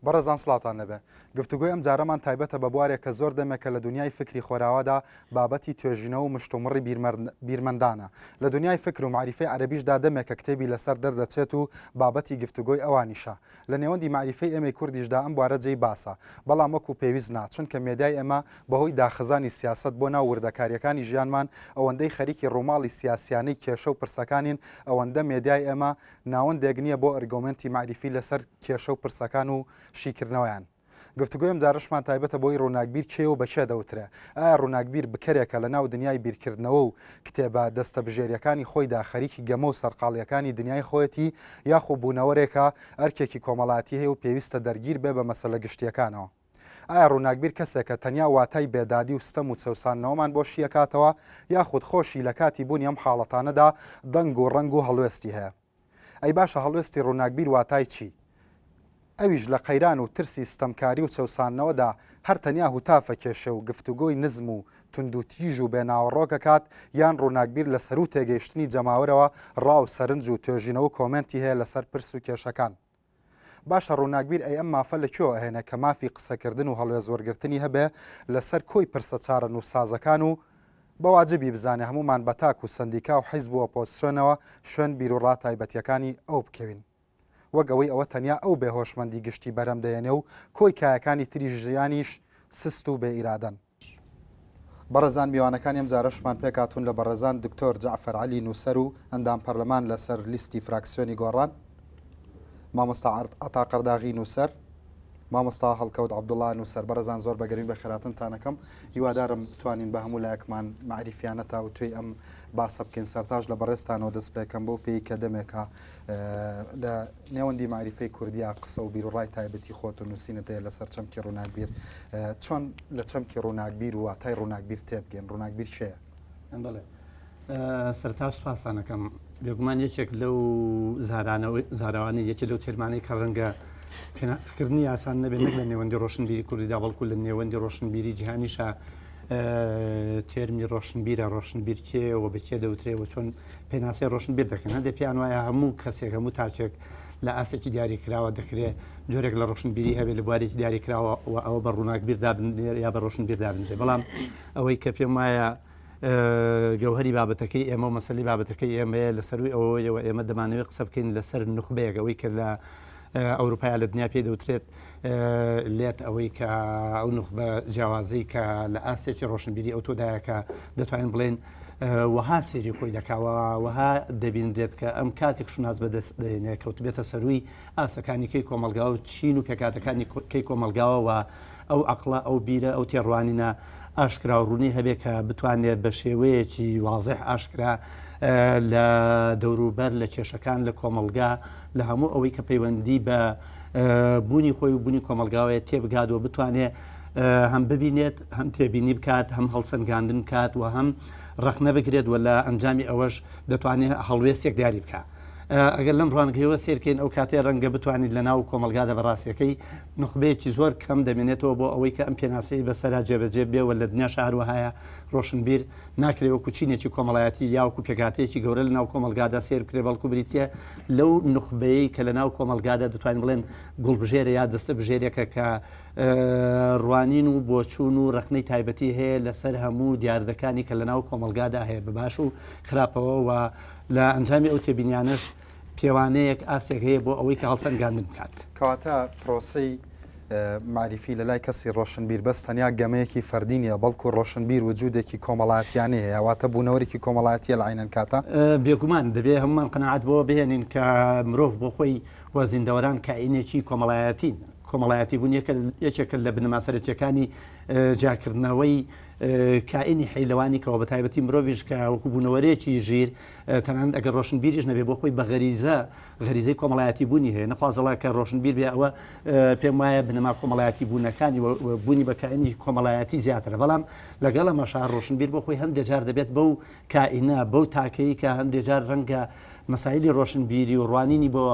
بەڕێزان سڵاوتان لێبێ. گفتوگۆی ئەم جارەمان تایبەتە بە بوارێک کە زۆر دەمێکە لە دونیای فکری خۆراوادا بابەتی توێژینەوە و مشتومڕی بیرمەندانە. لە دونیای فکر و مەعریفەی عەرەبیشدا دەمێکە کتێبی لەسەر دەردەچێت و بابەتی گفتوگۆی ئەوانیشە. لە نێوەندی مەعریفەی ئێمەی کوردیشدا ئەم بوارە جێی باسە. بەڵام وەکو پێویست نا، چونکە مێدیای ئێمە بەهۆی داخزانی سیاسەت بۆ ناو وردەکارییەکانی ژیانمان ئەوەندەی خەریکی ڕووماڵی سیاسیانەی کێشە و پرسەکانین ئەوەندە مێدیای ئێمە ناوەندێک نییە بۆ ئەرگۆمێنتی مەعریفی لەسەر کێشە و پرسەکان و شیکردنەوەیان. گفتوگۆی ئەمجارەشمان تایبەتە بۆی ڕووناکبیر کێیە و بە کێ دەوترێ؟ ئایا ڕووناکبیر بکەرێکە لە ناو دنیای بیرکردنەوە و کتێبە دەستەبژێرییەکانی خۆیدا خەریکی گەمە و سەرقاڵییەکانی دنیای خۆیەتی یاخو بوونەوەرێکە ئەرکێکی کۆمەڵایەتی هەیە و پێویستە دەرگیر بێ بە مەسەلە گشتییەکانەوە؟ ئایا ڕووناکبیر کەسێکە تەنیا واتای بێدادی و ستەم و چەوساندنەوەمان بۆ شیئەکاتەوە یاخود خۆشی لە کاتی بوونی ئەم حاڵەتانەدا دەنگ و ڕەنگ و هەڵوێستی هەیە؟ ئەی باشە هەڵوێستی ڕووناکبیر واتای چی؟ ئەویش لە قەیران و ترسی ستەمکاری و چەوساندنەوەدا هەر تەنیا هوتاف ئەکێشێ و گفتوگۆی نزم و توندوتیژ و بێ ناوەڕۆک ئەکات یان ڕووناکبیر لە سەروو تێگەیشتنی جەماوەرەوە ڕا و سەرنج و توێژینەوە و کۆمێنتی هەیە لەسەر پرس و کێشەکان؟ باشە ڕووناکبیر ئەی ئەم مافە لە کوێوە ئەهێنێ کە مافی قسەکردن و هەڵوێست وەرگرتنی هەبێ لەسەر کۆی پرسە چارەنووسسازەکان و بە واجبی بزانێ هەموومان بە تاک و سەندیکا و حیزب و ئۆپۆزسیۆنەوە شوێن بیروڕا تایبەتیەکانی ئەو بکەوین وەک ئەوەی ئەوە تەنیا ئەو بێ هۆشمەندی گشتی بەرهەم دەهێنێ و کۆی کایەکانی تری ژیانیش سست و بێ ئیرادەن. بەڕێزان میوانەکانی ئەم جارەشمان پێکهاتوون لە بەڕێزان دکتۆر جەعفەر عەلی نووسەر و ئەندام پەرلەمان لەسەر لیستی فراکسیۆنی گۆڕان، مامۆستا عەتا قەرداغی نووسەر، مامۆستا هەڵکەوت عەبدوڵا نووسەر. بەڕێزان زۆر بە گەرمی بەخێراتنتان ئەکەم. هیوادارم بتوانین بە هەموو لایەکمان مەعریفیانە تاوتوێی ئەم باسە بکەین. سەرتاش لە بەڕێزتانەوە دەست پێکەم بەو پێی کە دەمێکە لە نێوەندی مەعریفەی کوردیا قسە و بیروڕای تایبەتی خۆت و نووسینت هەیە لەسەر چەمکی ڕووناکبیر. چۆن لە چەمکی ڕووناکبیر و واتای ڕووناکبیر تێبگەین؟ ڕووناکبیر کێیە؟ بەڵێ سەرەتا سوپاستان ئەکەم. بێگومان یەکێک لەو زاراوانەی یەکێک لەو تێرمانەی کە ڕەنگە پێناسەکردنی ئاسان نەبێت نەک لە نێوەندی ڕۆشنبیری کوردیدا بەڵکو لە نێوەندی ڕۆشنبیری جیهانیشا تێرمی ڕۆشنبیرە ڕۆشنبیر کێ و بە کێ دەوترێ و چۆن پێناسەی ڕۆشنبیر دەکەن هەندێک پێیان وایە هەموو کەسێک هەموو تاکێک لە ئاستێکی دیاریکراوە دەکرێت جۆرێک لە ڕۆشنبیری هەبێت لە بوارێکی دیاریکراوە و ئەوە بە ڕووناکبیر دابنرێت یا بە ڕۆشنبیر دابنرێت بەڵام ئەوەی کە پێم وایە گەوهری بابەتەکەی ئێمە و مەسەلی بابەتەکەی ئێمەیە لە سەروی ئەوەیەوە ئێمە دەمانەوێت قسە بکەین لەسەر نوخبەیەک ئەوەی کە لە ئەوروپای لە دنیا پێی دەوترێت لێت ئەوەی کە ئەو نوخبە جیاوازی کە لە ئاستێکی ڕۆشنبیری ئەو تۆدایە کە دەتوانین بڵێن وەها سێری خۆی دەکاوە وەها دەبینرێت کە ئەم کاتێک شوناس بەدەست دێنێ کەوتبێتە سەروی ئاستەکانی کەی کۆمەلگا و چین و پێکاتەکانی کەی کۆمەلگاوە و ئەو عەقڵە، ئەو بیرە، ئەو تێڕوانینە ئاشکرا و ڕوونەی هەبێ کە بتوانێ بە شێوەیەکی وازح ئاشکرا لە دەوروبەر، لە کێشەکان، لە کۆمەڵگا، لە هەموو ئەوەی کە پەیوەندی بە بوونی خۆی و بوونی کۆمەڵگاوەیە تێبگات و بتوانێ هەم ببینێت، هەم تێبینی بکات، هەم هەڵسەنگاندن بکات و هەم ڕەخنە بگرێت و لە ئەنجامی ئەوەش دەتوانێ هەڵوێستێک دیاری بکا. ئەگەر لەم ڕوانگەیەوە سەیر کەین ئەو کاتەی ڕەنگە بتوانیت لە ناو کۆمەڵگادا بە ڕاستیەکەی نوخبەیەکی زۆر کەم دەمێنێتەوە بۆ ئەوەی کە ئەم پێناسەی بەسەرا جێبەجێ بێ و لە دنیاشا هەروەهایە ڕۆشنبیر ناکرێ وەکو چینێکی کۆمەڵایەتی یا وەکو پێکهاتەیەکی گەورە لە ناو کۆمەڵگادا سەیر بکرێ بەڵکو بریتیە لەو نوخبەیەی کە لە ناو کۆمەڵگادا دەتوانین بڵێن گوڵبژێرە یا دەستەبژێرێکە کە ڕوانین و بۆچوون و ڕەخنەی تایبەتی هەیە لەسەر هەموو دیاردەکانی کە لە ناو کۆمەڵگادا هەیە بە باش و خراپەوە و لە ئەنجامی ئەو تێبینیانەش پێوانەیەک ئاستێک هەیە بۆ ئەوەی کە هەڵسەنگاندن بکات. کەواتە پرۆسەی مەعریفی لە لای کەسی ڕۆشنبیر بەس تەنیا گەمەیەکی فەردی نییە، بەڵکو ڕۆشنبیر وجودێکی کۆمەڵایەتیانەی هەیە، واتە بوونەوەرێکی کۆمەڵایەتییە لە عەینەن کاتا. بێگومان دەبێ هەموومان قەناعەت بەوە بهێنین کە مرۆڤ بۆ خۆی و زیندەوەران کائینێکی کۆمەڵایەتین. کۆمەڵایەتی بوون یەکێکە لە بنەما سەرەکییەکانی جیاکردنەوەی کائینی حەی لەوانی کەوە بەتایبەتی مرۆڤیش کە وەکو بوونەوەرێکی ژیر تەنانەت ئەگەر ڕۆشنبیریش نەبێ بۆ خۆی بە غەریزە غەریزەی کۆمەڵایەتی بوونی هەیە نەخوازەڵا کە ڕۆشنبیر بێ ئەوە پێم وایە بنەما کۆمەڵایەتی بوونەکانی بوونی بە کائینی کۆمەڵایەتی زیاترە بەڵام لەگەڵ ئەمەشا ڕۆشنبیر بۆ خۆی هەندێک جار دەبێت بەو کائینە بەو تاکەی کە هەندێک جار ڕەنگە مەسایلی ڕۆشنبیری و ڕوانینی بۆ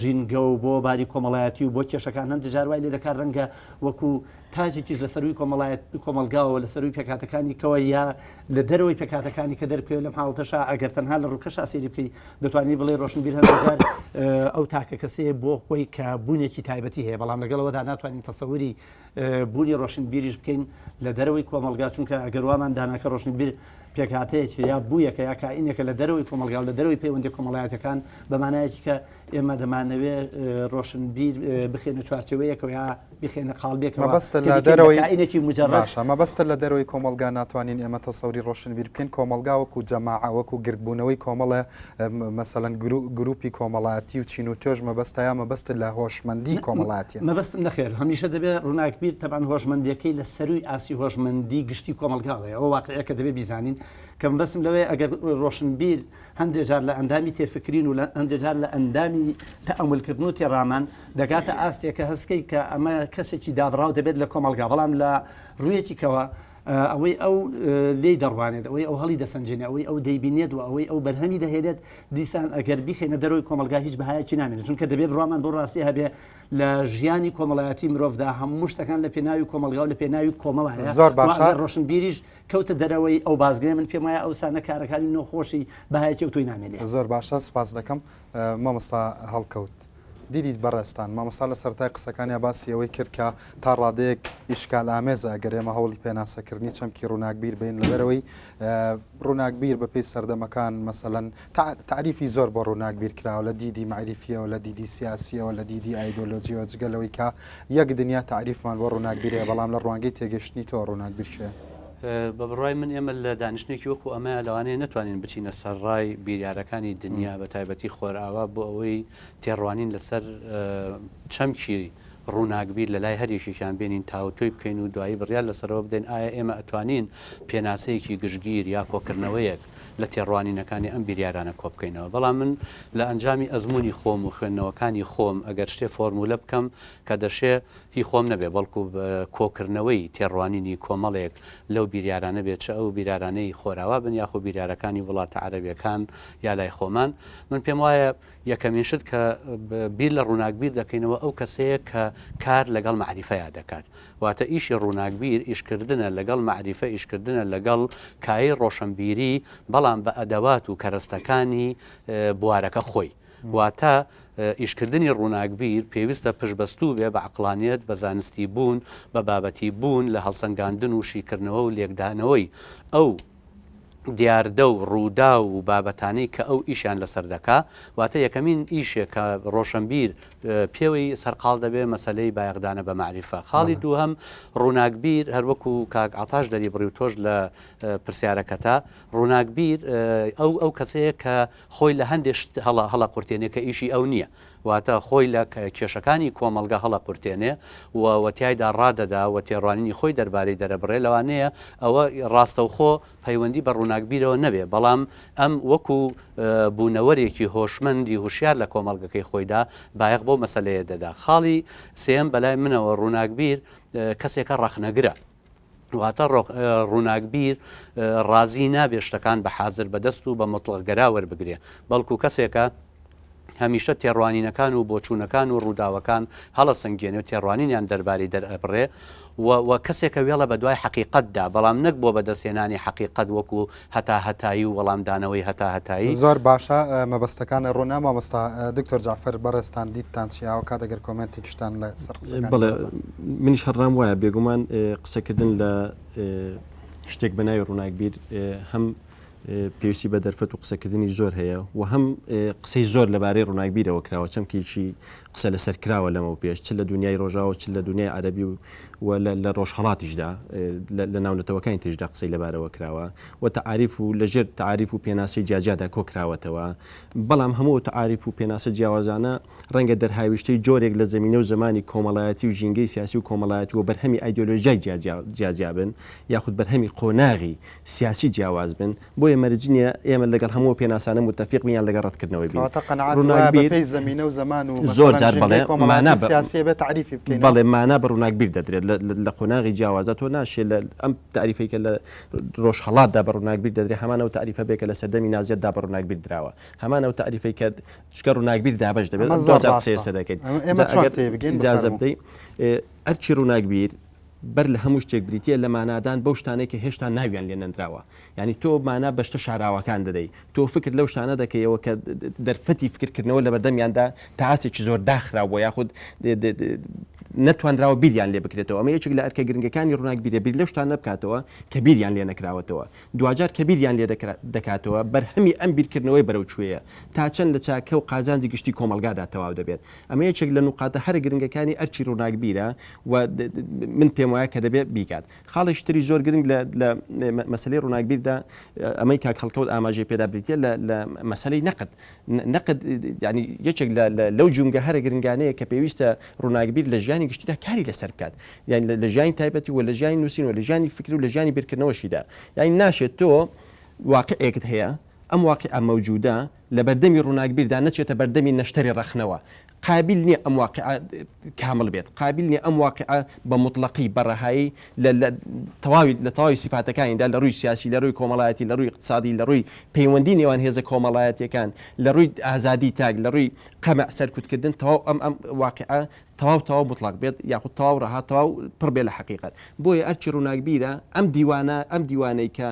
ژینگە و بۆ باری کۆمەڵایەتی و بۆ کێشەکان هەندێک جار وای لێ دەکات ڕەنگە وەکو تاکێکیش لە سەرووی کۆمەڵایەت کۆمەڵگاوە لە سەرووی پێکهاتەکانی کەوە یا لە دەرەوەی پێکهاتەکانی کە دەربکەوێت لەم حاڵەتەشا ئەگەر تەنها لە ڕووکەشا سەیری بکەی دەتوانی بڵێ ڕۆشنبیر هەندێک جار ئەو تاکە کەسەیە بۆ خۆی کە بوونێکی تایبەتی هەیە بەڵام لەگەڵەوەدا ناتوانین تەسەوری بوونی ڕۆشنبیریش بکەین لە دەرەوەی کۆمەڵگا چونکە ئەگەر وامان دانا کە ڕۆشنبیر پێکهاتەیەکی یا بوویەکە یا کائینێکە لە دەرەوەی کۆمەڵگا و لە دەرەوەی پەیوەندی کۆمەڵایەتەکان بە مانایەکی کە ئێمە دەمانەوێ ڕۆشنبیر بخێنە چوارچێوەیەکەوە یا بخێنە قاڵبێکەوە مەبەستە لە دەرەوەی کائینێکی مجەڕەد. باشە مەبەستە لە دەرەوەی کۆمەڵگا ناتوانین ئێمە تەسەوری ڕۆشنبیر بکەین کۆمەڵگا وەکو جەماعە وەکو گردبوونەوەی کۆمەڵێ مەسەلەن گروپی کۆمەڵایەتی و چین و توێژ مەبەستە یا مەبەستت لە هۆشمەندی کۆمەڵایەتیە؟ مەبەستم نەخێر هەمیشە دەبێ ڕووناکبیر تەبعەن هۆشمەندیەکەی لە سەرووی ئاستی هۆشمەندی گشتی کۆمەڵگاوەیە ئەوە واقعیەکە دەبێ بیزانین کە مەبەستم لەوەیە ئەگەر ڕۆشنبیر هەندێ جار لە ئەندامی تێفکرین و هەندێ جار لە ئەندامی تەئەمولکردن و تێڕامان دەگاتە ئاستێک کە هەستکەی کە ئەمە کەسێکی دابڕاو دەبێت لە کۆمەڵگا بەڵام لە ڕوویەکی کەوە ئەوەی ئەو لێی دەڕوانێت ئەوەی ئەو هەڵی دەسەنجێنێ ئەوەی ئەو دەیبینێت و ئەوەی ئەو بەرهەمی دەهێنێت دیسان ئەگەر بیخەینە دەرەوەی کۆمەڵگا هیچ بەهایەکی نامێنێت چونکە دەبێت بڕوامان بۆ ڕاستی هەبێ لە ژیانی کۆمەڵایەتی مرۆڤدا هەموو شتەکان لە پێناوی کۆمەڵگا و لە پێناوی کۆمەڵایە زۆر باشە ڕۆشنبیریش کەوتە دەرەوەی ئەو بازگەیە من پێم وایە ئەوسا نە کارەکانی نۆخۆشی بەهایەکی ئەوتۆی نامێنێ. زۆر باشە سپاس دەکەم مامۆستا هەڵکەوت. دیدیت بەڕێزتان مامۆستا لە سەرەتای قسەکانیا باسی ئەوەی کرد کە تا ڕادەیەک ئیشکال ئامێزە ئەگەر ئێمە هەوڵی پێناسەکردنی چەمکی ڕووناکبیر بین لەبەرەوەی ڕووناکبیر بەپێی سەردەمەکان مەسەلەن تەعریفی زۆر بۆ ڕووناکبیر کراوە لە دیدی مەعریفیەوە لە دیدی سیاسیەوە لە دیدی ئایدۆلۆجیەوە جگە لەوەی کە یەک دنیا تەعریفمان بۆ ڕووناکبیر هەیە بەڵام لە ڕوانگەی تێگەشتنی تۆ ڕووناکبیر کێیە؟ بە بڕوای من ئێمە لە دانیشتنێکی وەکو ئەمەیە لەوانەیە نەتوانین بچینە سەر ڕای بیریارەکانی دنیا بە تایبەتی خۆرئاوا بۆ ئەوەی تێڕوانین لەسەر چەمکی ڕووناکبیر لە لای هەر یەکێکیان بێنین تاوتوێی بکەین و دوایی بڕیار لەسەرەوە بدەین ئایا ئێمە ئەتوانین پێناسەیەکی گشتگیر یا کۆکردنەوەیەک لە تێڕوانینەکانی ئەم بیریارانە کۆبکەینەوە بەڵام من لە ئەنجامی ئەزموونی خۆم و خوێندنەوەکانی خۆم ئەگەر شتێ فۆرمولە بکەم کە دەشێ هی خۆم نەبێ بەڵکو کۆکردنەوەی تێڕوانینی کۆمەڵێک لەو بیریارانە بێت چ ئەو بیرارانەی خۆراوا بن یاخۆ بیریارەکانی وڵاتە عەرەبیەکان یا لای خۆمان من پێم وایە یەکەمین شت کە بیر لە ڕووناکبیر دەکەینەوە ئەو کەسەیە کە کار لەگەڵ مەعریفەیا دەکات واتە ئیشی ڕووناکبیر ئیشکردنە لەگەڵ مەعریفە ئیشکردنە لەگەڵ کایەی ڕۆشنبیری بەڵام بە ئەدەوات و کەرەستەکانی بوارەکە خۆی واتە ئیشکردنی ڕووناکبیر پێویستە پشتبەستوو بێ بە عەقڵانیەت بە زانستی بوون بە بابەتی بوون لە هەڵسەنگاندن و شیکردنەوە و لێکدانەوەی ئەو دیاردە و ڕووداو و بابەتانەی کە ئەو ئیشیان لەسەر دەکا، واتە یەکەمین ئیشێک کە ڕۆشەنبیر پێوەی سەرقاڵ دەبێ مەسەلەی بایەخدانە بە مەعریفە. خاڵی دووهەم ڕووناکبیر هەر وەکوو کاک عەتاش دەریبڕی و تۆش لە پرسیارەکەتا، ڕووناکبیر ئەو ئەو کەسەیە کە خۆی لە هەندێ شت هەڵە هەڵەقورتێنێ کە ئیشی ئەو نییە. واتە خۆی لە کێشەکانی کۆمەڵگە هەڵەقورتێنێ و و تیایدا ڕادەدا و تێڕوانینی خۆی دەربارەی دەرەبڕێ، لەوانەیە ئەوە ڕاستەوخۆ پەیوەندی بە ڕووناکبیرەوە نەبێ، بەڵام ئەم وەکو بوونەوەرێکی هۆشمەندی هوشیار لە کۆمەڵگەکەی خۆیدا بایەخ بەو مەسەلەیە دەدا. خاڵی سێیەم بەلای منەوە ڕووناکبیر کەسێکە ڕەخنەگرە. واتە ڕووناکبیر ڕازی نابێ شتەکان بە حازر بەدەست و بە موتڵەقگەرا وەربگرێ، بەڵکو کەسێکە هەمیشە تێڕوانینەکان و بۆچوونەکان و ڕووداوەکان هەڵەسەنگێنێ و تێڕوانینیان دەربارەی دەرئەبڕێ و و کەسێکە وێڵە بە دوای حەقیقەتدا، بەڵام نەک بۆ بەدەستهێنانی حەقیقەت وەکو هەتاهەتایی و وەڵامدانەوەی هەتاهەتایی. زۆر باشە مەبەستەکانت ڕوونە مامۆستا دکتۆر جەعفەر بەڕێزتان دیدتان چیە هاوکات ئەگەر کۆمێنتێکیشتان لە سەر قسەکانی بەڵێ بەڕێزان. منیش هەر ڕام وایە بێگومان قسەکردن لە شتێک بە ناوی ڕووناکبیر هەم پێویستی بە دەرفەت و قسەکردنی زۆر هەیە و هەم قسەی زۆر لەبارەی ڕووناکبیرەوە کراوە چەمکێکی قسە لەسەر کراوە لەمەو پێش چ لە دنیای ڕۆژاوە چ لە دنیای عەرەبی و و لە ڕۆژهەڵاتیشدا لە ناو نەتەوەکانی تریشدا قسەی لەبارەوە کراوە و تەعاریف و لەژێر تەعاریف و پێناسەی جیاجیادا کۆکراوەتەوە بەڵام هەموو ئەو تەعاریف و پێناسە جیاوازانە ڕەنگە دەرهاویشتەی جۆرێک لە زەمینە و زەمانی کۆمەڵایەتی و ژینگەی سیاسی و کۆمەڵایەتی و بەرهەمی ئایدیۆلۆژیای جیاجیا بن یاخود بەرهەمی قۆناغی سیاسی جیاواز بن بۆیە. بۆیە مەرج نییە ئێمە لەگەڵ هەموو پێناسانە موتەفیق بین یان لەگەڵ ڕەتکردنەوەی بین. کەواتە قەناعەت وایە ڕووناکبیر بەپێی زەمینە و زەمان و زۆر مەسەلەن جار ژینگەی بەڵێ کۆمەڵایەتی مانا و بە سیاسی ئەبێ تەعریفی بکەینەوە. بەڵێ مانا بە ڕووناکبیر دەدرێت لە لە قۆناغی جیاوازدا تۆ ناشێ لە ئەم تەعریفەی کە لە ڕۆژهەڵاتدا بە ڕووناکبیر دەدرێت هەمان ئەو تەعریفە بێ کە لە سەردەمی نازیەتدا بە ڕووناکبیر دراوە هەمان ئەو تەعریفەی کە چونکە ڕووناکبیر دابەش دەبێت ئەمە زۆر دواجار قسەی ڕاستە. لەسەر دەکەین ئێمە جا چۆن ئەگەر تێبگەین ئیجازە بفەرموو. بدەی ئەرکی ڕووناکبیر بەر لە هەموو شتێک بریتییە لە مانادان بەو شتانەی کە هێشتا ناویان لێ نەنراوە. یانی تۆ مانا بە شتە شاراوەکان دەدەی. تۆ فکر لەو شتانە دەکەیەوە کە دەرفەتی فکرکردنەوە لەبەردەمیاندا تا ئاستێکی زۆر داخراوە یاخود نەتوانراوە بیریان لێ بکرێتەوە. ئەمە یەکێک لە ئەرکە گرنگەکانی ڕووناکبیرە بیر لەو شتانە بکاتەوە کە بیریان لێ نەکراوەتەوە. دواجار کە بیریان لێ دەکاتەوە بەرهەمی ئەم بیرکردنەوەی بەرەو کوێیە؟ تا چەند لە چاکە و قازانجی گشتی کۆمەڵگادا تەواو دەبێت؟ ئەمە یەکێک لە نوقاتە هەرە گرنگەکانی ئەرکی ڕووناکبیرە و من پێم وایە کە دەبێت بیکات. خاڵێکی تری زۆر گرنگ لە لە مەسەلەی ڕووناکبیردا ئەمەی کاک هەڵکەوت ئاماژەی پێدا بریتییە لە لە مەسەلەی نەقد. نەقد یانی یەکێک لە لەو جومگە هەرە گرنگانەیە کە پێویستە ڕووناکبیر لە ژیانی گشتیدا کاری لەسەر بکات. یانی لە ژیانی تایبەتی و لە ژیانی نووسین و لە ژیانی فکری و لە ژیانی بیرکردنەوەشیدا. یانی ناشێت تۆ واقیعێکت هەیە، ئەم واقیعە مەوجودە لە بەردەمی ڕووناکبیردا نەچێتە بەردەمی نەشتەری ڕەخنەوە. قابیل نییە ئەم واقیعە کامڵ بێت، قابیل نییە ئەم واقیعە بە موتڵەقی، بە ڕەهایی لە لە تەواوی لە تەواوی سیفاتەکانیدا لە ڕووی سیاسی، لە ڕووی کۆمەڵایەتی، لە ڕووی ئیقتسادی، لە ڕووی پەیوەندی نێوان هێزە کۆمەڵایەتییەکان، لە ڕووی ئازادی تاک، لە ڕووی قەمع سەرکوتکردن تەواو ئەم ئەم واقیعە تەواو تەواو موتڵەق بێت یاخود تەواو ڕەها تەواو پڕ بێت لە حەقیقەت. بۆیە ئەرکی ڕووناکبیرە ئەم دیوانە ئەم دیوانەی کە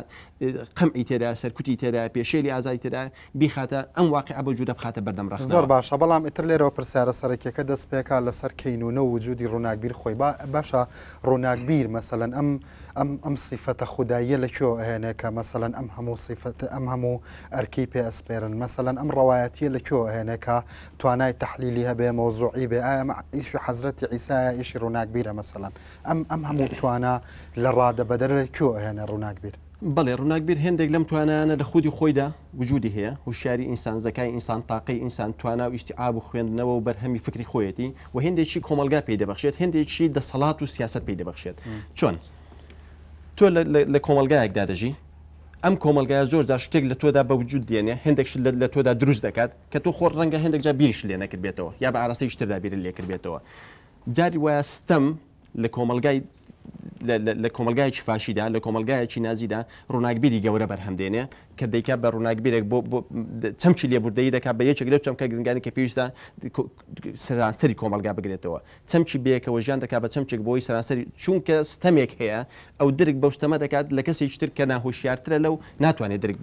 قەمعی تێدایە، سەرکوتی تێدایە، پێشێلی ئازادی تێدایە، بیخاتە ئەم واقیعە بەو جورە بخاتە بەردەم زۆر ڕەخنەوە. باشە بەڵام ئیتر لێرەوە پرسیارە سەرەکیەکە دەست پێکا لەسەر کەینونە و وجودی ڕووناکبیر خۆی با باشە ڕووناکبیر مەسەلەن ئەم ئەم ئەم سیفەتە خوداییە لە کوێوە ئەهێنێ کە مەسەلەن ئەم هەموو سیفەت ئەم هەموو ئەرکەی پێ ئەسپێرن مەسەلەن ئەم ڕەوایەتیە لە کوێوە ئەهێنێ کە توانای تەحلیلی هەبێ مەوزوعی بێ ئایا ئەمە ئیشی حەزرەتی عیسایە ئیشی ڕووناکبیرە مەسەلەن ئەم ئەم هەموو توانا لە ڕادە بەدەرە لە کوێوە ئەهێنێ ڕووناکبیر؟ بەڵێ ڕووناکبیر هێندێک لەم توانایانە لە خودی خۆیدا وجودی هەیە، هوشیاری ئینسان، زەکای ئینسان، تاقەی ئینسان، توانا و ئیستیعاب و خوێندنەوە و بەرهەمی فکری خۆیەتی و هێندێکی کۆمەڵگا پێی دەبەخشێت، هێندێکی دەسەڵات و سیاسەت پێی دەبەخشێت. چۆن؟ تۆ لە کۆمەڵگایەکدا دەژی، ئەم کۆمەڵگایە زۆر جار شتێک لە تۆدا بە وجود دێنێ، هێندێک شت لە تۆدا دروست دەکات کە تۆ خۆت ڕەنگە هێندێک جار بیریشت لێ نەکردبێتەوە یا بە ئاراستەیەکی تردا بیرت لێ کردبێتەوە. جاری وایە ستەم لە کۆمەڵگای لە کۆمەڵگایەکی فاشیدا لە کۆمەڵگایەکی نازیدا ڕووناکبیری گەورە بەرهەم دێنێ کە دەیکا بە ڕووناکبیرێک بۆ چەمکی لێبوردەیی دەکات بە یەکێک لەو چەمکە گرنگانی کە پێویستە سەرانسەری کۆمەڵگا بگرێتەوە چەمکی بەیەکەوە ژیان دەکات بە چەمکێک بۆی سەرانسەری چونکە ستەمێک هەیە ئەو درک بەو ستەمە دەکات لە کەسێکی تر کە ناهۆشیارترە لەو ناتوانێت درک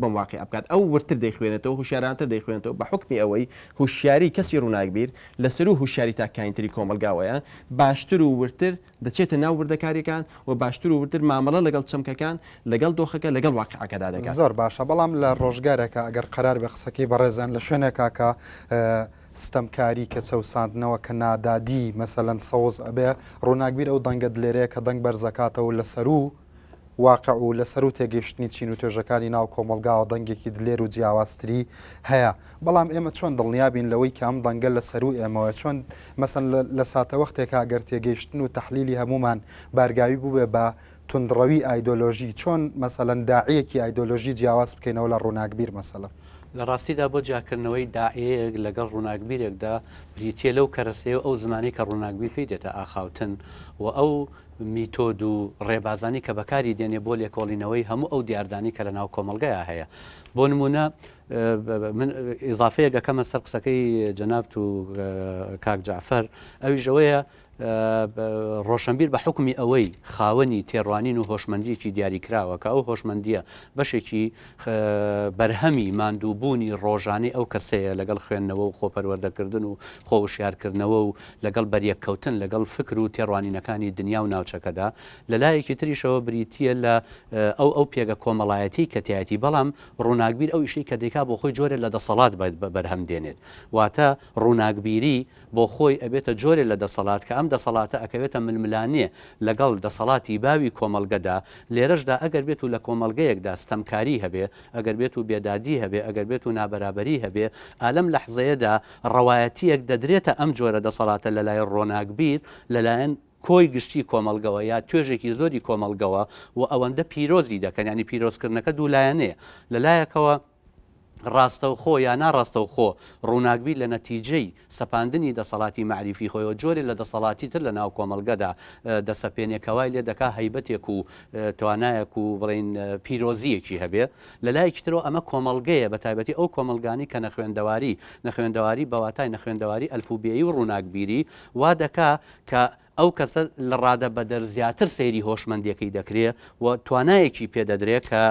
بەم واقیعە بکات ئەو وردتر دەیخوێنێتەوە هۆشیارانتر دەیخوێنێتەوە بە حوکمی ئەوەی هۆشیاری کەسی ڕووناکبیر لە سەروو هوشیاری تاکەکانی تری کۆمەڵگاوەیە، باشتر و وردتر دەچێتە ناو وردەکارییەکان و باشتر و وردتر مامەڵە لەگەڵ چەمکەکان، لەگەڵ دۆخەکە، لەگەڵ واقیعەکەدا دەکات. زۆر باشە، بەڵام لە ڕۆژگارێکا ئەگەر قەرار بێ قسەکەی بەڕێزیان لە شوێنێکا کە ستەمکاری، کە چەوساندنەوە، کە نادادی مەسەلەن سەوز ئەبێ، ڕووناکبیر ئەو دەنگە دلێرەیە کە دەنگ بەرز ئەکاتەوە و لە سەروو واقع و لە سەروو تێگەیشتنی چین و توێژەکانی ناو کۆمەڵگاوە دەنگێکی دلێر و جیاوازتری هەیە. بەڵام ئێمە چۆن دڵنیا بین لەوەی کە ئەم دەنگە لە سەروو ئێمەوەیە؟ چۆن مەسەن لە ساتەوەختێکا گەر تێگەیشتن و تەحلیلی هەموومان بارگاوی بووبێ بە توندڕەوی ئایدۆلۆژی، چۆن مەسەلەن داعیەکی ئایدۆلۆژی جیاواز بکەینەوە لە ڕووناکبیر مەسەلەن؟ لە ڕاستیدا بۆ جیاکردنەوەی داعیەیەک لەگەڵ ڕووناکبیرێکدا بریتییە لەو کەرەسەیە و ئەو زمانەی کە ڕووناکبیر پێی دێتە ئاخاوتن و ئەو میتۆد و ڕێبازانی کە بەکاری دێنێ بۆ لێکۆڵینەوەی هەموو ئەو دیاردانەی کە لە ناو کۆمەڵگەیا هەیە. بۆ نموونە من ئیزافەیەک ئەکەمە سەر قسەکەی جەنابت و کاک جەعفەر ئەویش ئەوەیە ڕۆشنبیر بە حوکمی ئەوەی خاوەنی تێڕوانین و هۆشمەندیەکی دیاریکراوە کە ئەو هۆشمەندیە بەشێکی بەرهەمی ماندووبوونی ڕۆژانەی ئەو کەسەیە لەگەڵ خوێندنەوە و خۆپەروەردەکردن و خۆوشیارکردنەوە و لەگەڵ بەریەککەوتن لەگەڵ فکر و تێڕوانینەکانی دنیا و ناوچەکەدا، لە لایەکی تریشەوە بریتییە لە ئەو ئەو پێگە کۆمەڵایەتیەی کە تیایەتی، بەڵام ڕووناکبیر ئەو ئیشەی کە دەیکا بۆ خۆی جۆرێ لە دەسەڵات بەرهەم دێنێت، واتە ڕووناکبیری بۆ خۆی ئەبێتە جۆرێ لە دەسەڵات کە ئەم دەسەڵاتە ئەکەوێتە ململانێ لەگەڵ دەسەڵاتی باوی کۆمەڵگەدا، لێرەشدا ئەگەر بێت و لە کۆمەڵگەیەکدا ستەمکاری هەبێ، ئەگەر بێت و بێدادی هەبێ، ئەگەر بێت و نابەرابەری هەبێ، ئا لەم لەحزەیەدا ڕەوایەتییەک دەدرێتە ئەم جۆرە دەسەڵاتە لەلایەن ڕۆناکبیر، لەلایەن. کۆی گشتی کۆمەڵگەوە یا توێژێکی زۆری کۆمەڵگەوە و ئەوەندە پیرۆزی دەکەن، یانی پیرۆزکردنەکە دوولایەنەیە، لە لایەکەوە ڕاستەوخۆ یا ناڕاستەوخۆ ڕووناکبیر لە نەتیجەی سەپاندنی دەسەڵاتی مەعریفی خۆیەوە جۆرێ لە دەسەڵاتی تر لە ناو کۆمەڵگەدا دەسەپێنێ کە وای لێ دەکا هەیبەتێک و توانایەک و بڵێین پیرۆزییەکی هەبێ. لە لایەکی ترەوە ئەمە کۆمەڵگەیە بە تایبەتی ئەو کۆمەڵگانەی کە نەخوێندەواری، نەخوێندەواری بە واتای نەخوێندەواری ئەلفوبێیی و ڕووناکبیری وا دەکا کە ئەو کەسە لە ڕادە بەدەر زیاتر سەیری هۆشمەندیەکەی دەکرێ و توانایەکی پێ دەدرێ کە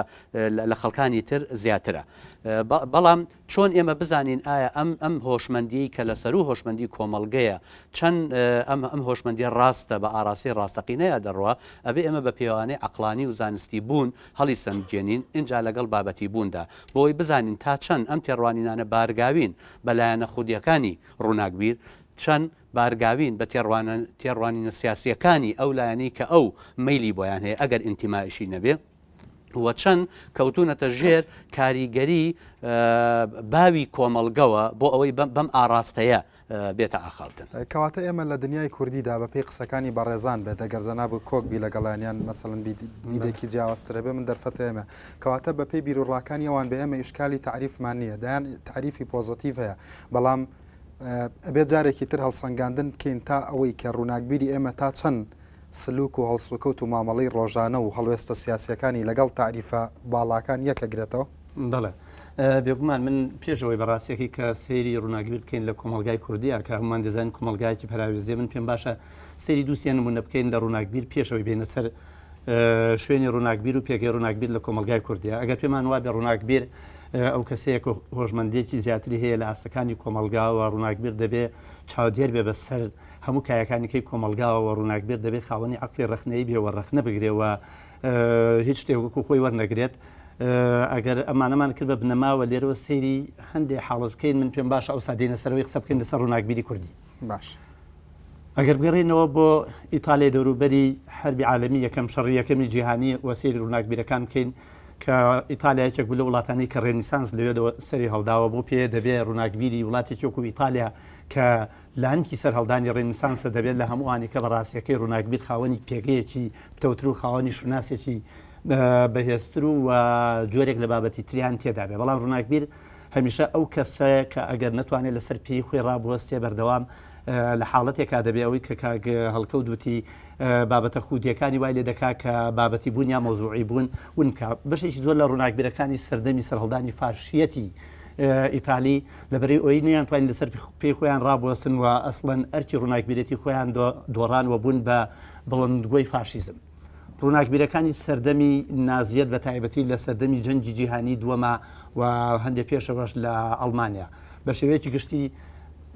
لە خەڵکانی تر زیاترە. بەڵام چۆن ئێمە بزانین ئایا ئەم ئەم هۆشمەندیەی کە لە سەروو هۆشمەندی کۆمەڵگەیە چەند ئەم ئەم هۆشمەندیە ڕاستە بە ئاراستەی ڕاستەقینەیا دەڕوا، ئەبێ ئێمە بە پێوانەی عەقڵانی و زانستی بوون هەڵیسەنگێنین ئینجا لەگەڵ بابەتی بووندا بۆی بزانین تا چەند ئەم تێڕوانینانە بارگاوین بە لایەنە خودیەکانی ڕووناکبیر چەند بارگاوین بە تێڕوانینە سیاسییەکانی ئەو لایەنەی کە ئەو مەیلی بۆیان هەیە ئەگەر ئینتیمایشی نەبێ و چەند کەوتونەتە ژێر کاریگەری باوی کۆمەڵگەوە بۆ ئەوەی بەم ئاراستەیە بێتە ئاخاوتن. کەواتە ئێمە لە دنیای کوردیدا بە پێی قسەکانی بەڕێزان بێت ئەگەر جەنابت کۆک بی لەگەڵیان یان مەسەلەن دیدێکی جیاوازتر هەبێ من دەرفەتە ئێمە کەواتە بە پێی بیروڕاکانی ئەوان بێ ئێمە ئیشکالی تەعریفمان نییە دەیان تەعریفی پۆزەتیڤ هەیە بەڵام ئەبێت جارێکی تر هەڵسەنگاندن بکەین تا ئەوەی کە ڕووناکبیری ئێمە تا چەند سلوک و هەڵسوکەوت و مامەڵەی ڕۆژانە و هەڵوێستە سیاسییەکانی لەگەڵ تاریفە باڵاکان یەکەگرێتەوە؟ بەڵێ بێگومان من پێش ئەوەی بەڕاستیەکەی کە سەیری ڕووناکبیر بکەین لە کۆمەڵگای کوردیە کە هەموومان دەزانین کۆمەڵگایەکی پەراوێزیە من پێم باشە سەیری دووسێ نمونە بکەین لە ڕووناکبیر پێش ئەوەی بێنە سەر شوێنی ڕووناکبیر و پێگەی ڕووناکبیر لە کۆمەڵگای کوردیە ئەگەر پێمان وابێ ڕووناکبیر ئەو کەسەیە کە هۆشمەندیەکی زیاتری هەیە لە ئاستەکانی کۆمەڵگاوە ڕووناکبیر دەبێ چاودێر بێ بە سەر هەموو کایەکانی کەی کۆمەڵگاوە ڕووناکبیر دەبێ خاوەنی عەقڵی ڕەخنەیی بێ و ڕەخنە بگرێ و هیچ شتێک وەکو خۆی وەرنەگرێت ئەگەر ئەمانەمان کرد بە بنەماوە لێرەوە سەیری هەندێ حاڵەت بکەین من پێم باشە ئەوسا دێینە سەرەوەی قسە بکەین لەسەر ڕووناکبیری کوردی باش. ئەگەر بگەڕێینەوە بۆ ئیتالیای دەوروبەری حەربی عالەمی یەکەم، شەڕی یەکەمی جیهانی، و سەیری ڕووناکبیرەکان بکەین کە ئیتالیا یەکێک بوو لەو وڵاتانەی کە ڕێنیسانس لەوێدەوە سەری هەڵداوە، بەو پێیە دەبێ ڕووناکبیری وڵاتێکی وەکوو ئیتالیا کە لانکی سەرهەڵدانی ڕێنیسانسە دەبێت لە هەمووانی کە بە ڕاستیەکەی ڕووناکبیر خاوەنی پێگەیەکی پتەوتر و خاوەنی شوناسێکی بەهێزتر و جۆرێک لە بابەتی تریان تێدا بێ، بەڵام ڕووناکبیر هەمیشە ئەو کەسەیە کە ئەگەر نەتوانێت لەسەر پێی خۆی ڕابوەستێ بەردەوام لە حاڵەتێکا دەبێ ئەوەی کە کاک هەڵکەوت وتی بابەتە خودیەکانی وای لێ دەکا کە بابەتی بوون یا مەوزوعی بوون ون بکا. بەشێکی زۆر لە ڕووناکبیرەکانی سەردەمی سەرهەڵدانی فاشیەتی ئیتالی لەبەرەی ئەوەی نەیانتوانی لەسەر پێی خۆیان ڕابوەستن و ئەسڵەن ئەرکی ڕووناکبیرێتی خۆیان دۆڕان و بوون بە بڵندگۆی فاشیزم. ڕووناکبیرەکانی سەردەمی نازیەت بە تایبەتی لە سەردەمی جەنگی جیهانی دووەما و هەندێک پێشەوەش لە ئەڵمانیا بە شێوەیەکی گشتی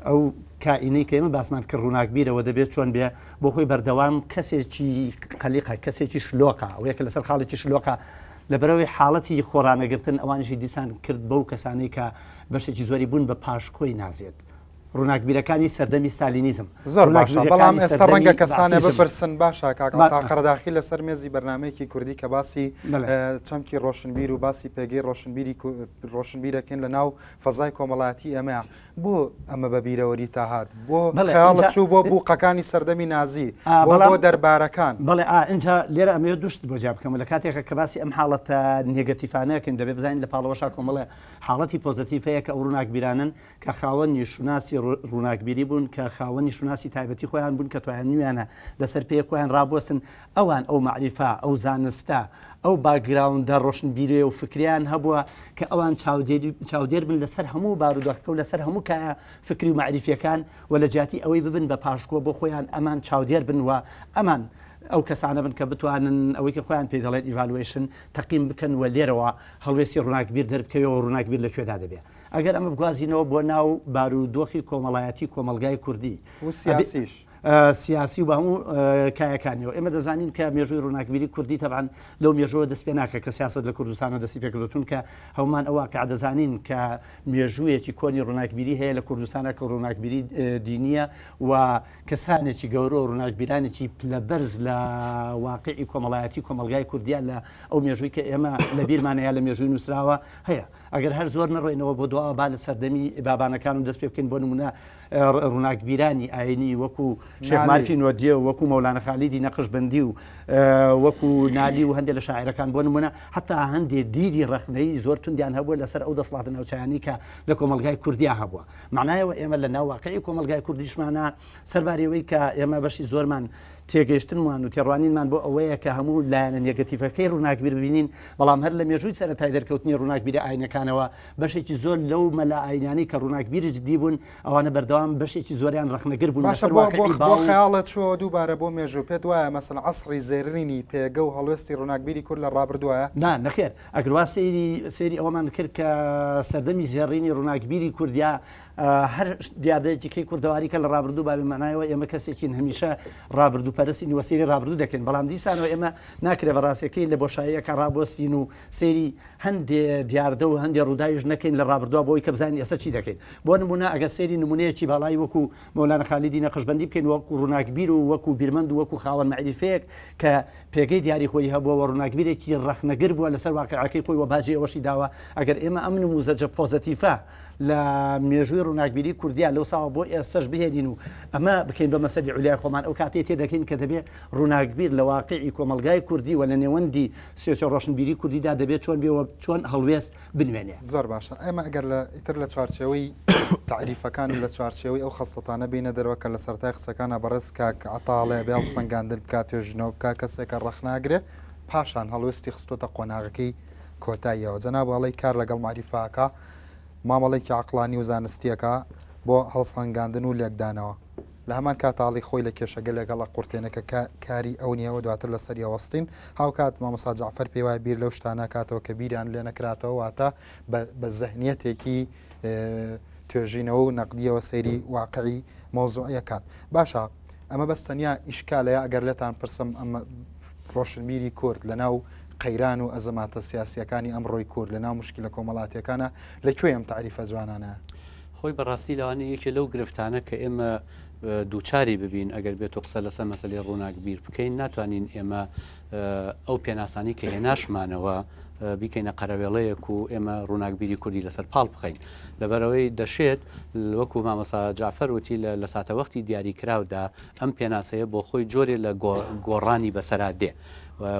ئەو کائینەی کە ئێمە باسمان کرد ڕووناکبیرەوە دەبێت چۆن بێ بۆ خۆی بەردەوام کەسێکی قەلیقە کەسێکی شلۆقە ئەوەیە کە لەسەر خاڵێکی شلۆقە لەبەرەوەی حاڵەتی خۆڕانەگرتن ئەوانیشی دیسان کرد بەو کەسانەی کە بەشێکی زۆری بوون بە پاشکۆی نازێت ڕووناکبیرەکانی سەردەمی ستالینیزم. زۆر باشە بەڵام ئێستا ڕەنگە کەسانێ بپرسن باشە کاک عەتا قەرەداخی لەسەر مێزی بەرنامەیەکی کوردی کە باسی چەمکی ڕۆشنبیر و باسی پێگەی ڕۆشنبیری ڕۆشنبیرەکەین لە ناو فەزای کۆمەڵایەتی ئێمەیە بۆ ئەمە بە بیرەوەری تا هات بۆ خەیاڵت چوو بۆ بوقەکانی سەردەمی نازی بۆ بۆ دەربارەکان بەڵێ ئا ئینجا لێرە ئەمەوێت دوو شت بۆ جیا بکەم لە کاتێکە کە باسی ئەم حاڵەتە نێگەتیفانەکەین دەبێت بزانین لە پاڵەوەشا کۆمەڵێ حاڵەتی پۆزەتیف هەیە کە ئەو ڕووناکبیرانەن کە خاوەنی شوناسی ڕووناکبیری بوون، کە خاوەنی شوناسی تایبەتی خۆیان بوون، کە توانیویانە لەسەر پێی خۆیان ڕابوەستن، ئەوان ئەو مەعریفە، ئەو زانستە، ئەو باکگراوندە ڕۆشنبیریی و فکرییان هەبووە کە ئەوان چاودێر بن لەسەر هەموو بارودۆخەکە و لەسەر هەموو کایە فکری و مەعریفییەکان و لە جیاتی ئەوەی ببن بە پاشکۆ بۆ خۆیان ئەمان چاودێر بن و ئەمان ئەو کەسانە بن کە بتوانن ئەوەی کە خۆیان پێی دەڵێن evaluation تەقیم بکەن و لێرەوە هەڵوێستی ڕووناکبیر دەربکەوێ و ڕووناکبیر لە کوێدا دەبێ. ئەگەر ئەمە بگوازینەوە بۆ ناو بارودۆخی کۆمەڵایەتی کۆمەڵگای کوردی و سیاسیش. سیاسی و بە هەموو کایەکانیەوە ئێمە دەزانین کە مێژووی ڕووناکبیری کوردی تەبعەن لەو مێژووە دەست پێ ناکە کە سیاست لە کوردستانەوە دەستی پێ کردو چونکە هەمومان ئەو واقع دەزانین کە مێژوویەکی کۆنی ڕووناکبیری هەیە لە کوردستانە کە ڕووناکبیری دینیە و کەسانێکی گەورە و ڕووناکبیرانێکی پلەبەرز لە واقعی کۆمەڵایەتی کۆمەڵگای کوردیان لە ئەو مێژووی کە ئێمە لە بیرمانە یا لە مێژووی نووسراوە هەیە. ئەگەر هەر زۆر نەڕۆینەوە بۆ دواوە با لە سەردەمی بابانەکان و دەست پێ بکەین بۆ نمونە ڕووناکبیرانی ئاینی وەکو شێخ مارفی نۆدیێ و وەکو مەولانا خالیدی نەقشبەندی و وەکو نالی و هەندێک لە شاعرەکان بۆ نمونە حتا هەندێ دیدی ڕەخنەیی زۆر توندیان هەبووە لەسەر ئەو دەسڵاتە ناوچەیانی کە لە کۆمەڵگای کوردیا هەبووە. مەعنایەوە ئێمە لە ناو واقعی کۆمەڵگای کوردیشمانە سەرباری ئەوەی کە ئێمە بەشی زۆرمان تێگەیشتنمان و تێڕوانینمان بۆ ئەوەیە کە هەموو لایەنە نێگەتیڤەکەی ڕووناکبیر ببینین، بەڵام هەر لە مێژووی سەرەتای دەرکەوتنی ڕووناکبیرە ئاینەکانەوە بەشێکی زۆر لەو مەلا ئاینانەی کە ڕووناکبیری جدی بوون ئەوانە بەردەوام بەشێکی زۆریان ڕەخنەگر بوون باشە لەسەر بۆ بۆ واقعی بۆ باو و خەیاڵت چووەوە دووبارە بۆ مێژوو پێت وایە مەسەلەن عەسڕی زێرینی پێگە و هەڵوێستی ڕووناکبیری کورد لە ڕابردووایە؟ نا نەخێر ئەگەر وا سەیری سەیری ئەوەمان کرد کە سەردەمی زێڕینی ڕووناکبیری کورد یا هەر دیاردەیەکی کەی کوردەواری کە لە ڕابردوو با بێ مانایەوە ئێمە کەسێکین هەمیشە ڕابردوو پەرستین و سەیری ڕابردوو دەکەین بەڵام دیسانەوە ئێمە ناکرێ بە ڕاستەکەی لە بۆشاییەکە ڕابۆستین و سەیری هەندێ دیاردە و هەندێ ڕووداویش نەکەین لە ڕابردووە بۆی کە بزانین ئێستا چی دەکەین بۆ نمونە ئەگەر سەیری نمونەیەکی باڵای وەکو مەولانا خالیدی نەقشبەندی بکەین وەکو ڕووناکبیر و وەکو بیرمەند و وەکو خاوەن مەعریفەیەک کە پێگەی دیاری خۆی هەبووە و ڕووناکبیرێکی ڕەخنەگر بووە لەسەر واقیعەکەی خۆی و باجی ئەوەشی داوە ئەگەر ئێمە ئەم نموزەجە پۆزەتیفە لە مێژووی ڕووناکبیری کوردیا لەو ساوە بۆ ئێستەش بهێنین و ئەمە بکەین بە مەسەلی عولیای خۆمان ئەو کاتەی تێدەکەین کە دەبێ ڕووناکبیر لە واقیعی کۆمەڵگای کوردی و لە نێوەندی سۆسیۆ ڕۆشنبیری کوردیدا دەبێ چۆن بێ و چۆن هەڵوێست بنوێنێ. زۆر باشە ئێمە ئەگەر لە ئیتر لە چوارچێوەی تەعریفەکان و لە چوارچێوەی ئەو خەسڵەتانە بێینە دەرەوە کە لە سەرەتای قسەکانا بەڕێز کاک عەتا ئەڵێ ئەبێ هەڵسەنگاندن بکا توێژینەوە بکا کەسێکە ڕەخنەئەگرێ پاشان هەڵوێستی خستۆتە قۆناغەکەی کۆتاییەوە جەناب ئەڵێی کار لەگەڵ مەعریفە ئەکا مامەڵەیەکی عەقڵانی و زانستی ئەکا بۆ هەڵسەنگاندن و لێکدانەوە لە هەمان کاتا ئەڵێی خۆی لە کێشەگەلێک هەڵئەقورتێنێ کە کاری ئەو نییە و دواتر لەسەری ئەوەستین هاوکات مامۆستا جەعفەر پێی وایە بیر لەو شتانە ئەکاتەوە کە بیریان لێ نەکراتەوە واتە بە زەهنیەتێکی توێژینەوە و نەقدیەوە سەیری واقعی مەوزوعی ئەکات باشە ئەمە بەس تەنیا ئیشکالەیە ئەگەر لێتان پرسم ئەمە ڕۆشنبیری کورد لەناو قەیران و ئەزەماتە سیاسیەکانی ئەمڕۆی کورد لەناو مشکلە کۆمەڵاتیەکانە لە کوێ ئەم تەعریفە جوانانە؟ خۆی بەڕاستی لەوانەیە یەکێ لەو گرفتانە کە ئێمە دووچاری ببین ئەگەر بێت و قسە لەسەر مەسەلەی ڕووناکبیر بکەین ناتوانین ئێمە ئەو پێناسانی کە هێناشمانەوە بیکەینە قەرەوێڵەیەک و ئێمە ڕووناکبیری کوردی لەسەر پاڵ بخەین لەبەرەوەی دەشێت وەکو مامۆسا جعفەر وتی لە ساتەوەختی دیاریکراودا ئەم پێناسەیە بۆ خۆی جۆرێ لە گۆڕانی بەسەرا دێ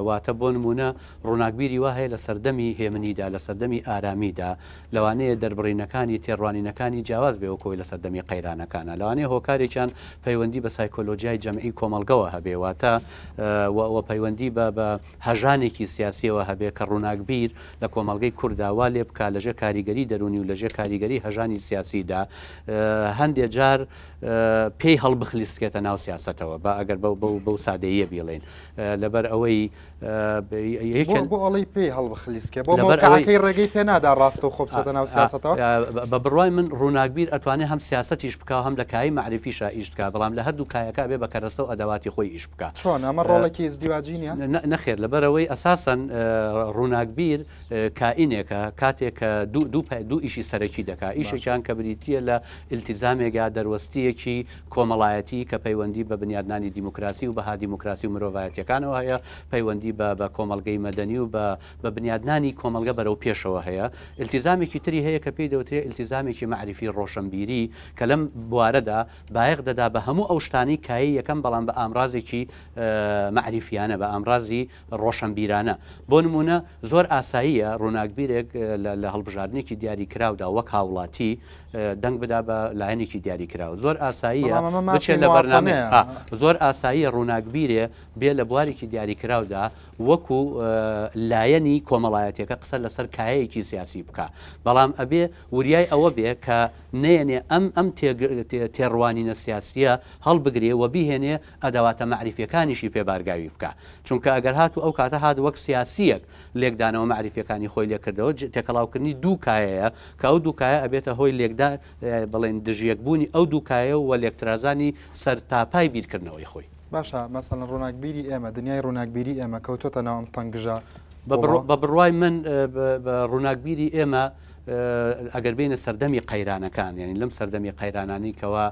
واتە بۆ نموونە ڕووناکبیری وا هەیە لە سەردەمی هێمنیدا، لە سەردەمی ئارامیدا، لەوانەیە دەربڕینەکانی، تێڕوانینەکانی جیاواز بێ وەک ئەوەی لە سەردەمی قەیرانەکانا. لەوانەیە هۆکارێکیان پەیوەندی بە سایکۆلۆجیای جەمعی کۆمەڵگەوە هەبێ، واتە و پەیوەندی بە بە هەژانێکی سیاسییەوە هەبێ کە ڕووناکبیر لە کۆمەڵگەی کورددا وا لێ بکا لەژێر کاریگەری دەروونی و لەژێر کاریگەری هەژانی سیاسیدا هەندێ جار پێی هەڵبخلیسکێتە ناو سیاسەتەوە، با ئەگەر بەو بەو بەو سادەییە بیڵێین. لەبەر ئەوەی بۆ ئەڵی پێی هەڵبخلیسکێ بۆ مەوقعەکەی ڕێگەی پێ نادا ڕاستەوخۆ بچێتە ناو سیاسەتەوە؟ بە بڕوای من ڕووناکبیر ئەتوانێ هەم سیاسەتیش بکا و هەم لە کایەی مەعریفیشا ئیش بکا، بەڵام لە هەردوو کایەکە ئەبێ بە کەرەستە و ئەدەواتی خۆی ئیش بکا. چۆن؟ ئەمە ڕۆڵێکی ئیزدیواجی نییە؟ نەخێر، لەبەرئەوەی ئەساسەن ڕووناکبیر کائینێکە کاتێک کە دوو ئیشی سەرەکی دەکا، ئیشێکیان کە بریتییە لە ئیلتیزامێک یا دەروەستییەکی کۆمەڵایەتی کە پەیوەندی بە بنیادنانی دیموکراسی و بەها دیموکراسی و مرۆڤایەتییەکانەوە هەیە، پەیوەندی بە بە کۆمەڵگەی مەدەنی و بە بە بنیادنانی کۆمەڵگە بەرەو پێشەوە هەیە. ئیلتیزامێکی تری هەیە کە پێی دەوترێ ئیلتیزامێکی مەعریفی ڕۆشەنبیری کە لەم بوارەدا بایەخ دەدا بە هەموو ئەو شتانەی کایەی یەکەم بەڵام بە ئامرازێکی مەعریفیانە، بە ئامرازی ڕۆشەنبیرانە. بۆ نموونە زۆر ئاساییە ڕووناکبیرێک لە هەڵبژاردنێکی دیاریکراودا وەک هاوڵاتی دەنگ بدا بە لایەنێکی دیاریکراو. زۆر ئاساییە بچێت لە بەرنامەی زۆر ئاساییە ڕووناکبیرێ بێ لە بوارێکی دیاریکراودا وەکو لایەنی کۆمەڵایەتیەکە قسە لەسەر کایەیەکی سیاسی بکا. بەڵام ئەبێ وریای ئەوە بێ کە نەیەنێ ئەم ئەم تێڕوانینە سیاسیە هەڵبگرێ و بیهێنێ ئەدەواتە مەعریفیەکانیشی پێ بارگاوی بکا چونکە ئەگەر هاتوو ئەو کاتە هات وەک سیاسیەک لێکدانەوە مەعریفیەکانی خۆی لێکردەوە تێکەڵاوکردنی دوو کایەیە کە ئەو دوو کایە ئەبێتە هۆی لێکدا بڵێن دژیەکبوونی ئەو دوو کایە و لێکترازانی سەرتاپای بیرکردنەوەی خۆی. باشە مەسەلەن ڕووناکبیری ئێمە دنیای ڕووناکبیری ئێمە کەوتۆتە ناو ئەم تەنگژە بە بڕوای من ڕووناکبیری ئێمە ئەگەر بینە سەردەمی قەیرانەکان یعنی لەم سەردەمی قەیرانانی کەوا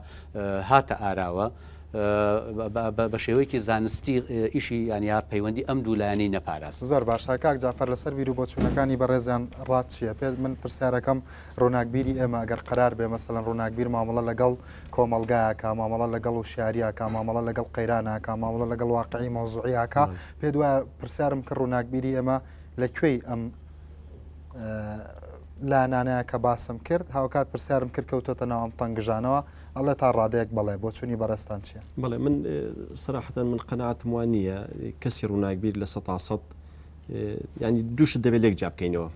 هاتە ئاراوە. بە شێوەیەکی زانستی ئیشی یان یا پەیوەندی ئەم دوو لایەنەی نەپاراست. زۆر باشە کاک جەعفەر لەسەر بیر و بۆچوونەکانی بەڕێزیان ڕات چییە؟ پێت من پرسیارەکەم ڕووناکبیری ئێمە ئەگەر قەرار بێ مەسەلەن ڕووناکبیر مامەڵە لەگەڵ کۆمەڵگایە کا مامەڵە لەگەڵ وشیاریە کا مامەڵە لەگەڵ قەیرانە کا مامەڵە لەگەڵ واقعی مەوزوعیە کا پێت وایە پرسیارم کرد ڕووناکبیری ئێمە لە کوێی ئەم لایەنانەیە کە باسم کرد هاوکات پرسیارم کرد کەوتۆتە ناو ئەم تەنگژانەوە ئەڵێ تا ڕادەیەک بەڵێ بۆچوونی بەڕێزتان چییە؟ بەڵێ من سەراحەتەن من قەناعەتم وا نییە کەسی ڕووناکبیر لە سەتا سەد ینی دوو شت دەبێت لێک جیا بکەینەوە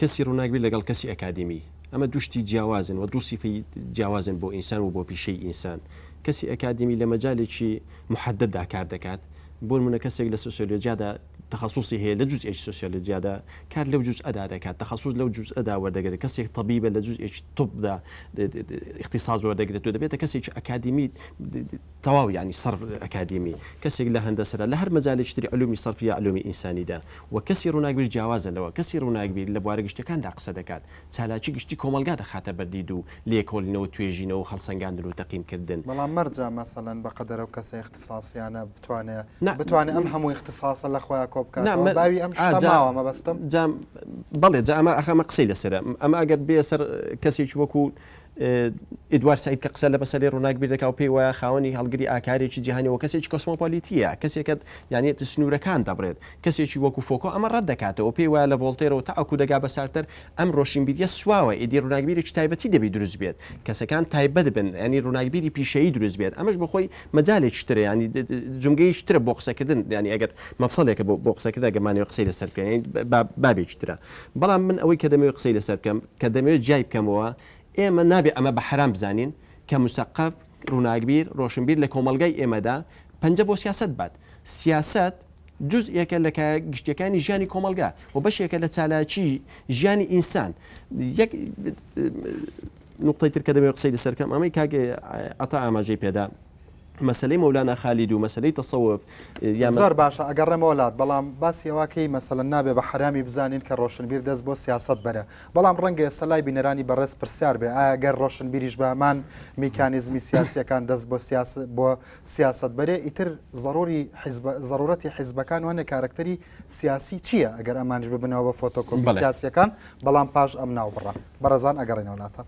کەسی ڕووناکبیر لەگەڵ کەسی ئەکادیمی ئەمە دوو شتی جیاوازن و دوو سیفەی جیاوازن بۆ ئینسان و بۆ پیشەی ئینسان کەسی ئەکادیمی لە مەجالێکی محدددا کار دەکات بۆ نمونە کەسێک لە سۆسیۆلۆجیادا تەخەسوسی هەیە لە جوزئێکی سۆسیۆلۆجیادا کار لەو جوزئەدا دەکات تەخەسوس لەو جوزئەدا وەردەگرێت کەسێک تەبیبە لە جوزئێکی طبدا اختصاص وەردەگرێت و دەبێتە کەسێکی ئەکادیمی تەواو یعنی سەرف ئەکادیمی کەسێک لە هەندەسەرە لە هەر مەجالێکی تری علومی سەرفی یا علومی ئینسانیدا و کەسی ڕووناکبیر جیاوازە لەوە کەسی ڕووناکبیر لە بوارە گشتیەکاندا قسە دەکات چالاکی گشتی کۆمەڵگا دەخاتە بەر دید و لێکۆڵینەوە و توێژینەوە و هەڵسەنگاندن و تەقیمکردن. بەڵام مەرجە مەسەلەن بەقەدەر ئەو کەسە ئیختیساسیانە بتوانێ بتوانێ ئەم هەموو ئیختیساسە لە خۆیا کۆ بکاتەوە باوی ئەم شتە ماوە مەبەستم. جا بەڵێ جا ئەمە ئەخ ئەمە قسەی لەسەرە ئەمە ئەگەر بێ سەر کەسێکی وەکو ئیدوار سەعید کە قسە لە مەسەلەی ڕووناکبیر دەکا و پێی وایە خاوەنی هەڵگری ئاکارێکی جیهانی و کەسێکی کۆسمۆپۆلیتییە کەسێکە یانی سنوورەکان دەبڕێت کەسێکی وەکو فۆکۆ ئەمە ڕەت دەکاتەوە پێی وایە لە ڤۆڵتێرەوە تاکو دەگا بە سارتەر ئەم ڕۆشنبیریە سواوە ئیدی ڕووناکبیرێکی تایبەتی دەبی دروست بێت کەسەکان تایبەت بن ینی ڕووناکبیری پیشەیی دروست بێت ئەمەش بۆ خۆی مەجالێکی ترە ینی جومگەیەکی ترە بۆ قسەکردن ینی ئەگەر مەفسەلێکە بۆ بۆ قسەکردن ئەگەر مانەوێ قسەی لەسەر بکەین یانی بابێکی ترە بەڵام من ئەوەی کە دەمەوێت قسەی لەسەر بکەم کە دەمەوێت جیای بکەمەوە ئێمە نابێ ئەمە بە حەرام بزانین کە مسەقەف ڕووناکبیر ڕۆشنبیر لە کۆمەڵگای ئێمەدا پەنجە بۆ سیاسەت بات سیاسەت جوزئێکە لە کایە گشتیەکانی ژیانی کۆمەڵگا و بەشێکە لە چالاکی ژیانی ئینسان. یەک نوقتەی تر کە دەمەوێت قسەی لەسەر بکەم ئەمەی کاک عەتا ئاماژەی پێدا مەسەلەی مەولانا خالید و مەسەلەی تەسەوف یا زۆر باشە ئەگەڕێمەوە لات بەڵام باسی ئەوە کەی مەسەلەن نابێ بە حەرامی بزانین کە ڕۆشنبیر دەست بۆ سیاسەت بەرێ بەڵام ڕەنگە ئێستا لای بینەرانی بەڕێز پرسیار بێ ئایا گەر ڕۆشنبیریش بە هەمان میکانیزمی سیاسیەکان دەست بۆ سیاس بۆ سیاسەت بەرێ ئیتر زەڕوری حیزب زەڕورەتی حیزبەکان و هەنێ کارەکتەری سیاسی چییە ئەگەر ئەمانیش ببنەوە بە فۆتۆکۆپی سیاسیەکان بەڵام پاش ئەم ناوبڕە بەڕێزان ئەگەڕێنەوە لاتان.